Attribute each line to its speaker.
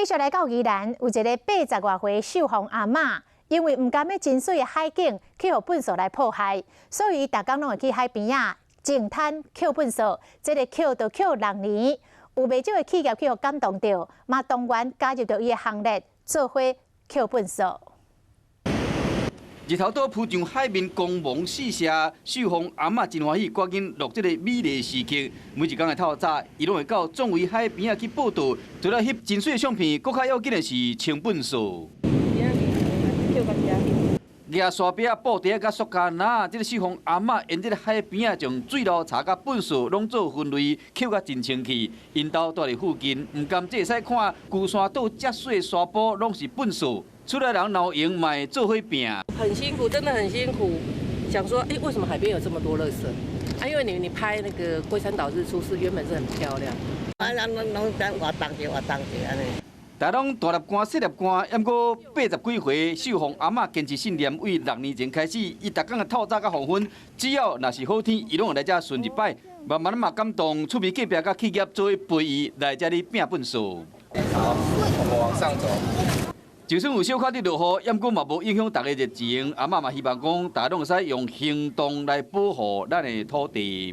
Speaker 1: 繼續來到宜蘭，有一个80外歲秀鳳阿嬤，因為毋甘欲真媠的海景去予糞埽來破壞，所以逐工攏會去海邊仔淨灘抾糞埽，這个抾就抾6年，有袂少的企業去予感動著，嘛動員加入著伊的行列，做伙抾糞埽。
Speaker 2: 日頭島浮上海面，光芒四射，秀鳳阿嬤真歡喜，趕緊錄這个美麗時刻。每一工的透早，伊攏會到壯圍海邊仔去報到，除了翕真媠相片，閣較要緊的是清糞埽。舉沙餅、布袋佮塑膠籃，這个秀鳳阿嬤沿這个海邊仔，將水流柴佮糞埽攏做分類，抾甲真清氣。𪜶兜蹛佇附近，毋甘這會使看龜山島遮媠沙埔攏是糞埽。厝內人老閒嘛會做伙拚。
Speaker 3: 很辛苦，真的很辛苦。想說，欸，為什麼海邊有這麼多垃圾？啊，因為你拍那個龜山島日出是原本是很漂亮。
Speaker 4: 啊，咱攏攏在活動者活動者按呢。
Speaker 2: 大家攏大粒汗、細粒汗，毋過80幾歲秀鳳阿嬤堅持信念，為6年前開始，伊逐工的透早佮黃昏，只要若是好天，伊攏會來遮巡一擺。慢慢嘛感動，厝邊隔壁佮企業做伙陪伊來遮裡拚糞埽。
Speaker 5: 好，我們往上走。
Speaker 2: 就算有小可佇落雨，毋過嘛無影響大家熱情。阿嬤嘛希望講，大家攏會使用行動來保護咱的土地。